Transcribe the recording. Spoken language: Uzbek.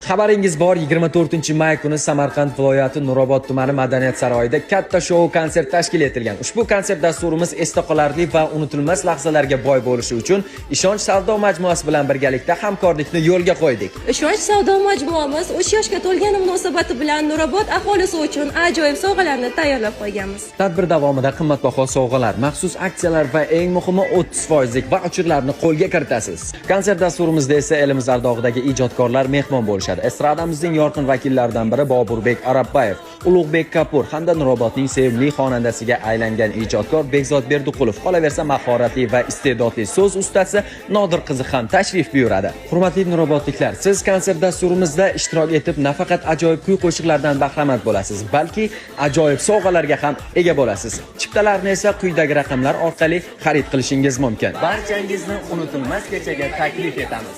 Xabaringiz bor, 24-may kuni Samarqand viloyati Nurobod tumani Madaniyat saroyida katta shou konsert tashkil etilgan. Ushbu konsert dasturimiz esda qolarli va unutilmas lahzalarga boy bo'lishi uchun Ishonch savdo majmuasi bilan birgalikda hamkorlikni yo'lga qo'ydik. Ishonch savdo majmuamiz 3 yoshga to'lgani munosabati bilan Nurobod aholisi uchun ajoyib sovg'alarni tayyorlab qo'yganmiz. Tadbir davomida qimmatbaho sovg'alar, maxsus aksiyalar va eng muhimi 30 foizlik vaucherlarni qo'lga kiritasiz. Konsert dasturimizda esa elimiz ardog'idagi ijodkorlar mehmon bo'lishadi. Estradamizning yorqin vakillaridan biri Boburbek Arabbayev, Ulug'bek Kapur hamda Nurobodning sevimli xonandasiga aylangan ijodkor Bekzod Berdiqulov, qolaversa mahoratli va iste'dodli so'z ustasi Nodir qizi ham tashrif buyuradi. Hurmatli nurobodliklar, siz konsert dasturimizda ishtirok etib nafaqat ajoyib kuy-qo'shiqlardan bahramand bo'lasiz, balki ajoyib sovg'alarga ham ega bo'lasiz. Chiptalarni esa quyidagi raqamlar orqali xarid qilishingiz mumkin. Barchangizni unutilmas kechaga taklif etamiz.